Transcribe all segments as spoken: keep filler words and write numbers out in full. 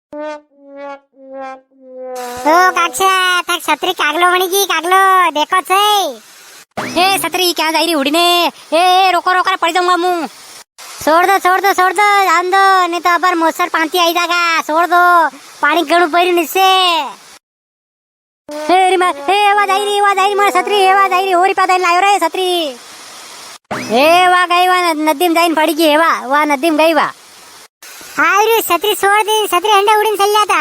ओ काक्षा, थाक छतरी कागलो बणी गई, कागलो, देखो सही। ए छतरी, क्या जाई री उड़ी ने? ए, ए, रोको, रोको रे, पड़ी जाऊंगा मूं। छोड़ दो, छोड़ दो, छोड़ दो, जान दो, नी तो अबार मोसर पांती आई जागा, छोड़ दो, पाणी घणो भरी नीचे। ए री मां, ए, वा जाई री, वा जाई री, मारी छतरी, ए, वा जाई री, हो रुपया दई ने लायो रे छतरी। ए, वा गई, वा न-, नदी में जाई ने पड़ी गई, ए, वा, वा नदी में गई, वा। हाय रे, छतरी छोड़ दे, छतरी हंडे उड़ी ने चल जाता।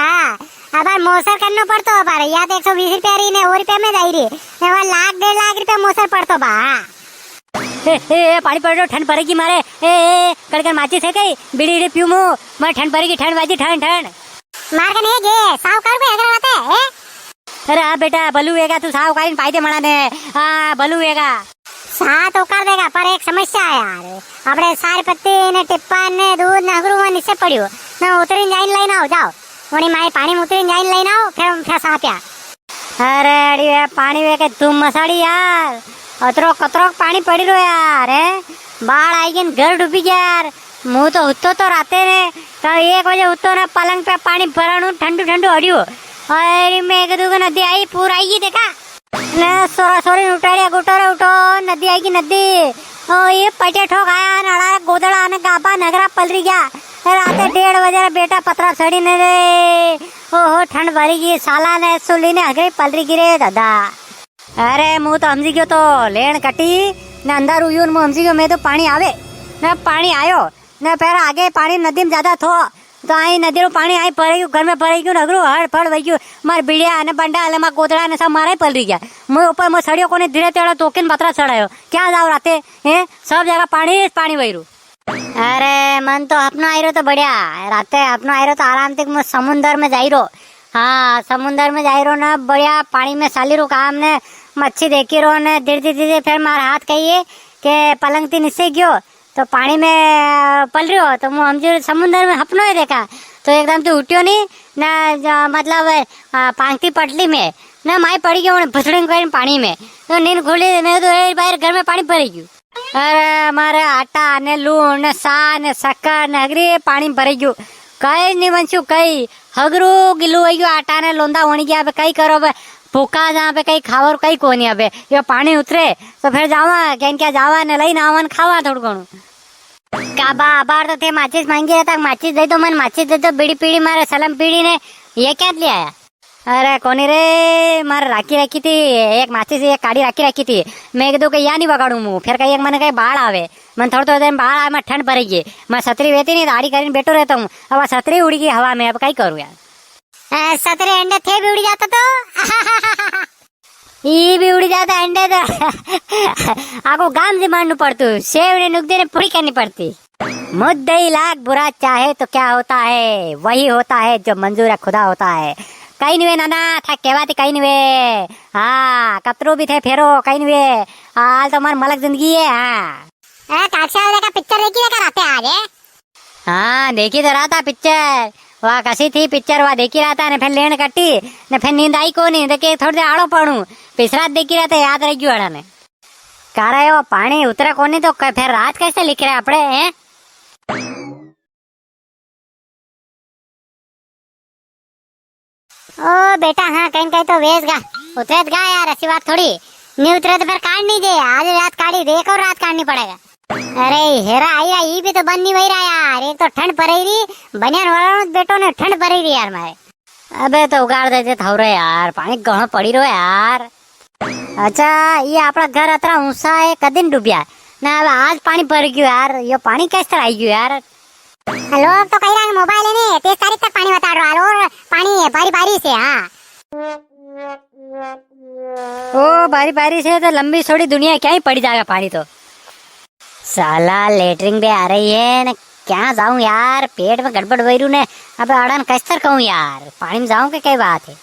अबार मोसर करनो पड़तो, अबार या तो एक सौ बीस रुपया री ने, हो रुपया में जाई री। ने वा लाख, डेढ़ लाख रुपया मोसर पड़तो बा। ए, ए, ए, पाणी पड़ी रो, ठंड पड़ेगी मारे। ए, ए, ए, कड़कन माचिस है कई? बीड़ी, बीड़ी पीऊं मूं, मारे ठंड पड़ेगी, ठंड बाजी, ठंड, ठंड। मार के नी गे, साव कर कोई अगर बात है, ए? अरे हाँ बेटा, भलू वेगा तू साव काई ने पाई दे मना ने। हाँ, भलू वेगा। सा तो कर देगा, पर एक समस्या है यार। आपणे सारी पत्ती ने टिप्पा ने दूध ने हगरू में नीचे पड़ियो। ना उतरी जाइन लाइन आओ, जाओ। वणी माई पाणी में उतरी जाइन लाइन आओ, फिर, फिर सा प्या। अरे अड़ी वे पाणी वे के धूम मसाड़ी यार, अतरो कतरो पाणी पड़ी रो यार, हैं? बाढ़ आई गई न घर डूबी गया यार। मूं तो हुतो तो राते ने, तो एक बजे हुतो ना पलंग पे पाणी भराणू ठंडू ठंडू अड़ियो। अरे मैं एक दो नदी आई, पूर आई गई देखा। ने सोरा सोरी ने उठाड़िया, उठो रे उठो, नदी आई गई नदी। ओ ये पटे ठोक आया, नड़ा गोदड़ा ने गाबा नगरा पलरी गया। राते डेढ़ बजे रे बेटा पतरा सड़ी ने रे। ओहो ठंड भरी गई, साला ने सुली ने हगरी पलरी गी रे दादा। अरे, मूं तो हमजी गयो तो लेण कटी, ने अंधारू हुयो ने मूं हमजी गयो, मैं तो पाणी आवे, ने पाणी आयो, ने फेर आगे पाणी नदी में ज्यादा थो, तो आई नदी रो पाणी आई भराई गयो, घर में भराई गयो, ने हगरू हड़ फड़ वई गयो, मार बिड़िया ने बंडा ले मार गोदड़ा ने सब मारा ही पलरी गया। मूं ऊपर मूं सड़ियो कोनी, धीरे तेड़ा तोकिन पतरा सड़ायो, क्या जाओ राते, हैं, सब जगह पाणी, पाणी वई रू। अरे, मन तो हपनो आई रो तो बढ़िया। राते हपनो आई रो तो आराम तक मूं समुंदर में जाई रो। हाँ, समुंदर में जाई रो ना, बढ़िया पाणी में साली रो काम ने, मच्छी देखी रो ने, धीरे धीरे धीरे फेर मार हाथ कहिए के पलंग थी नीचे गयो, तो पाणी में, अ, पल रियो, तो मूं हमजी समुंदर में हपनो ही देखा। तो एकदम तू उठ्यो नी, ना, ज-, मतलब, अ, पांगती पटली में, ना माई पड़ी गयो, उन्हें भुसड़ी करीने पाणी में। तो नींद खुली, मैं तो, "ए, बाहर घर में पाणी भरी गयो।" अरे, मारे आटा ने लूण ने सा ने शक्कर ने हगरी पाणी भरी गयो। कई नी बंचू, कई हगरू गिलू वई गयो, आटा ने लोंदा वणी गया। अबे कई करो, अबे भूखा जा, अबे कई खावर कई कोनी। अबे यो पाणी उतरे तो फेर जावा, केन क्या जावा ने लई ने आवा ने खावा थोड़ू घणू। का बा, अबार तो थे माचिस मांगी रहता, माचिस दे दो, मन माचिस दे दो, बीड़ी पीड़ी मारे सलम पीड़ी ने, ये क्या ले आया? अरे कोनी रे, मारे राखी राखी थी, एक माचिस एक काड़ी राखी राखी थी। मैं एक दो के या नी बगाड़ू मूं, फेर कई एक मने कई बाढ़ आवे, मन थोड़ा थोड़ा दिन बाढ़ आवे, मैं ठंड भरेगी, मैं छतरी वेती नी, दाढ़ी करीने बैठो रहता हूँ। अब आ छतरी उड़ी गई हवा में, अब कई करूँ यार। ए, छतरी अंडे थे भी उड़ी जाता तो। ई भी उड़ी जाता अंडे तो। आको गाम से मारनू पड़तू, सेव ने नुकदे ने पूरी करनी पड़ती। मुद्दई लाख बुरा चाहे तो क्या होता है, वही होता है जो मंजूर खुदा होता है। कई नी वे नाना, था केवा थी कई नी वे। हाँ, कतरो भी थे फेरो, कई नी वे। हाल तो मार मलक जिंदगी है, हाँ। ए, काकसा वाले का पिक्चर देखी देखा राते आज, है? हाँ, देखी तो रहा था पिक्चर। वा कसी थी पिक्चर, वा देखी रहा था ने फेर लेन कटी, ने फेर नींद आई कोनी, देखे थोड़ी देर आड़ो पड़ू, पिछरात देखी रहा था, याद रह गयो अड़ा ने। कारा, वो पाणी उतरे कोनी तो क-, फेर रात कैसे लिख रहे आपड़े, हैं? ओ बेटा, हाँ, कई न कई तो वेस गा, उतरे गा यार, असी बात थोड़ी, नी उतरे तो फेर काढ़ नी दे, आज रात काढ़ी दे, एक और रात काढ़नी पड़ेगा। अरे हेरा, आई रा, ई भी तो बंद नी वई रा यार, एक तो ठंड पड़े री, बनियान वाला बेटो ने ठंड पड़े री यार मारे। अबे तो उगाड़ दे दे थोड़े यार, पाणी घणो पड़ी रो यार। अच्छा, ये आपणा घर अतरा ऊंचा है, कदी नी डूब्या? ना, अब आज पाणी भर गयो यार, यो पाणी किस तरह आई गयो यार? लोग तो कई रा मोबाइल है ने, तीस तारीख तक पाणी बता रहा, और पाणी है, बारी बारी से, हाँ। ओ, बारी बारी से तो लंबी सोड़ी दुनिया क्या ही पड़ी जाएगा पाणी तो। साला लेटरिन भी आ रही है ना, क्या जाऊं यार, पेट में गड़बड़ वई रू ने, अब अड़न कस्तर कहूं यार, पाणी में जाऊं के कई बात है।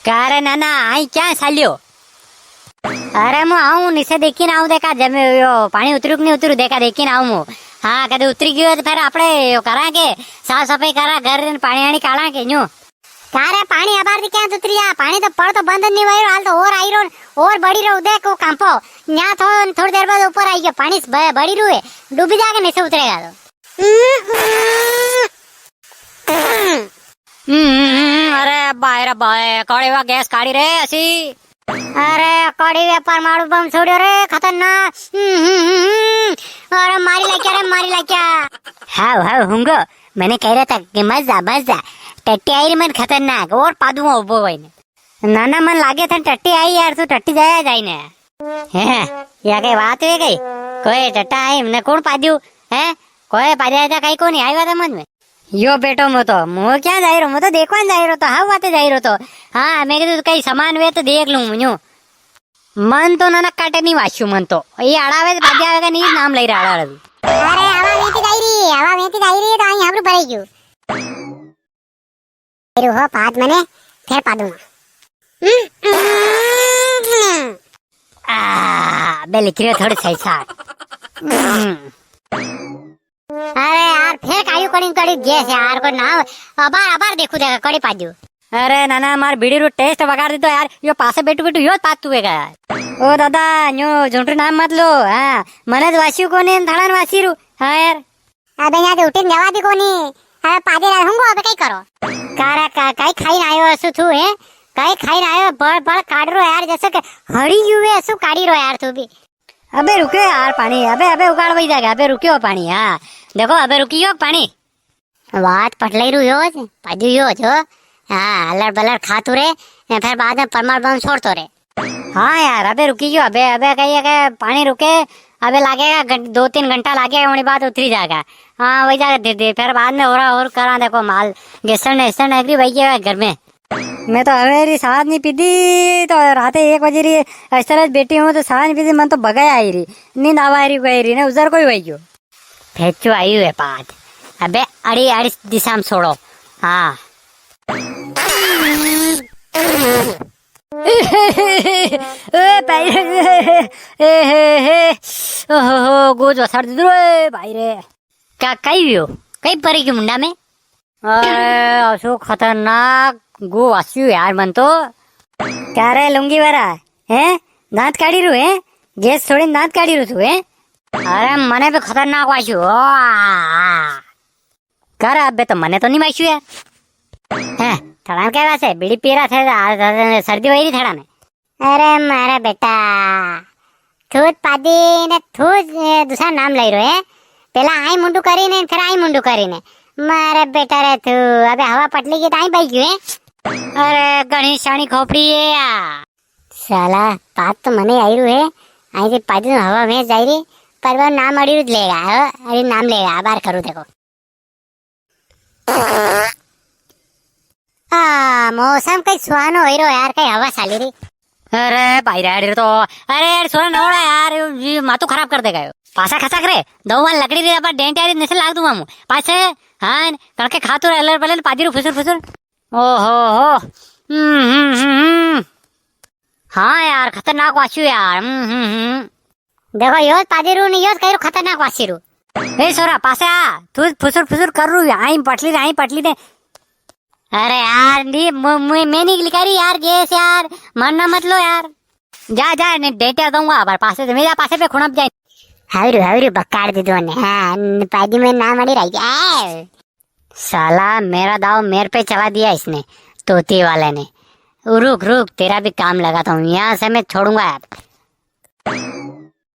का रे नाना, आई क्या साल्यो? अरे, मु आऊं, नीचे देखी ना आऊं, देखा जमे यो पाणी उतरू कि नी उतरू, देखा देखी ना आऊं मु। हाँ, कदे उतरी गयो तो फेर आपणे यो करा के, साफ सफाई करा, घर ने पाणी आणी काढ़ा के न्यू। का रे, पाणी अबार थी क्या उतरी जा? पाणी तो पड़ तो बंद नी वई रो, हाल तो और आई रो, और बढ़ी रो, देख वो कांपो। न्या थो-, थोड़ी देर बाद ऊपर आई गयो, पाणी ब-, बढ़ी रू है, डूबी जाके नीचे उतरेगा तो। हम्म, बाय रे बाय, कड़े वा गैस काढ़ी रे असी। अरे, कड़ी वे परमाणु बम छोड़ियो रे, खतरनाक। हम्म, हम्म, हम्म, हम्म। अरे, मारी लाख्या रे, मारी लाख्या। हाव, हाव, हुंगो। मने कई रया था कि मत जा, मत जा। टट्टी आई री मन खतरनाक, और पादू में उबो वई ने। ना, ना, मन लागे था टट्टी आई यार, तू टट्टी जाया जाई ने। हैं, या कई बात हुई गई? कोई टट्टा आई, मने कौन पाद्यू? हैं? कोई पाद्या था, कई कोनी आई बात समझ में। यो बेटो, मु तो, मु क्या जाई रो, मु तो देखवा जाई रो, तो हाउ बाते जाई रो तो। हाँ, मैं कई तो कई सामान वे तो देख लूं मु। मन तो ननक काटे नी वास्यू मन तो। ये अड़ावे तो बाजे आवेगा नी, नाम लई रहा अड़ावे। अरे, हवा वेती जाई री, हवा वेती जाई री, तो आई यहाँ पर भरे क्यों? फिर वो पाद मने, फिर पादूंगा। आ, बे लिख रहे हो थोड़ी सही साथ। अरे यार, फेर कायू कड़ी कड़ी गैस यार, कोई ना, अबार, अबार देखू देखा, कड़ी पाजू। अरे नाना, मार बीड़ी रो टेस्ट बगाड़ दीधो यार, यो पासे बेटू बेटू यो पात तू वेगा यार। ओ दादा, न्यू झूठू नाम मत लो, हाँ, मने तो वास्यू कोनी, थाना वासी रू, हाँ यार। अबे यहाँ से उठीन जवा दी कोनी, अबे पादे रह हूंगो, अबे कई करो। कारा का, कई खाई ना आयो असु थू, हैं? कई खाई ना आयो, बड़, बड़ काड़ रो यार, जैसे कि हड़ी युवे असु काड़ी रो यार तू भी। अबे रुक्यो यार पाणी, अबे, अबे उगाड़ वई जागा, अबे रुक्यो पाणी, हाँ। देखो, अबे रुकी गयो पाणी। वात पटलाई रू यो ज, पाजू यो जो। हाँ, अलर बलर खातू रे, ने फेर बाद में परमार बम छोड़तो रे। हाँ यार, अबे रुकी गयो, अबे, अबे कई है के पाणी रुके, अबे लागेगा घं-, दो तीन घंटा लागेगा, उनी बाद उतरी जागा। हाँ, वई जागा धीरे धीरे, फेर बाद में हो रहा और करा देखो माल, गेसण ने, एसण ने अगली वई गया घर में। मैं तो हवेरी साँझ नी पीधी, तो राते एक बजे री इस तरह बैठी हूँ, तो साँझ नी पीधी, मन तो बगाया आई री, नींद आवा आई री, गई री, ने उजर कोई वही गयो। फेचू आई हुए पाद। अबे अड़ी, अड़ी दिशा में छोड़ो। हाँ। ए भाई रे, ए हे हे, ओहो हो, गोज वसाड़ दीधो रे भाई रे। का, कई वियो? कई परी गयो मुंडा में? अरे, असो खतरनाक गो वास्यू यार मन तो। क्या रे लुंगी वाला, हैं? दांत काढ़ी रू, हैं? गैस छोड़ीन दांत काढ़ी रू तू, हैं? अरे, मने भी खतरनाक वास्यू। ओ, आ, आ। कर, अबे तो मने तो नी वास्यू यार। हैं, थड़ान कई वासे, बीड़ी पी रहा थे, आ, आ, आ, सर्दी वई री थड़ा ने। अरे मारा बेटा, थूत पादी ने थूत, ए, दूसरा नाम लई रो है। पेला आई मुंडू करी ने, फिर आई मुंडू करी ने। मारा बेटा रे थू, अबे हवा पटली की तो आई बई गयो है। अरे घणी शाणी खोपड़ी है या। साला, पाद तो मने आई रू है। आई री पादी तो हवा में जाई री, पर वो नाम अड़ी रू लेगा, हो? अड़ी नाम लेगा, अबार करू देखो। आ, मौसम कई सुहानो होई रो यार, कई हवा चाली री। अरे भाई रे, अरे तो, अरे यार, सोना नवड़ा यार, ये माथो खराब कर देगा यो। पासा खसक रे, दो बार लकड़ी रे, अपन डेंट यार, नसे लाग दूंगा मु। पासे, हाँ, कड़के खातू रे, अलर पलर, पादी रू फुसुर फुसुर। ओहो हो, हम्म, हम्म, हम्म, हम्म। हाँ यार, खतरनाक वास्यू यार, हम्म, हम्म, हम्म। देखो, यो पादी रू नी, यो कई रू खतरनाक वासी रू। ए सोरा, पासे आ, तू फुसुर फुसुर कर रू, आई पटली दे, आई पटली दे। अरे यार, नी, मु-, मु-, मैं नी लिखा री यार, गैस यार, मरना मत लो यार। जा, जा, ने डेंटिया दूंगा, पर पासे से, मेरा पासे पे खुणप जाए। हावरू, हावरू, बकाड़ दे दो ने, हाँ, न पादी में नाम अड़ी रह गया। साला, मेरा दाव मेरे पे चला दिया इसने, तोती वाले ने। रुक, रुक, तेरा भी काम लगाता हूँ, यहाँ से मैं छोड़ूंगा अब।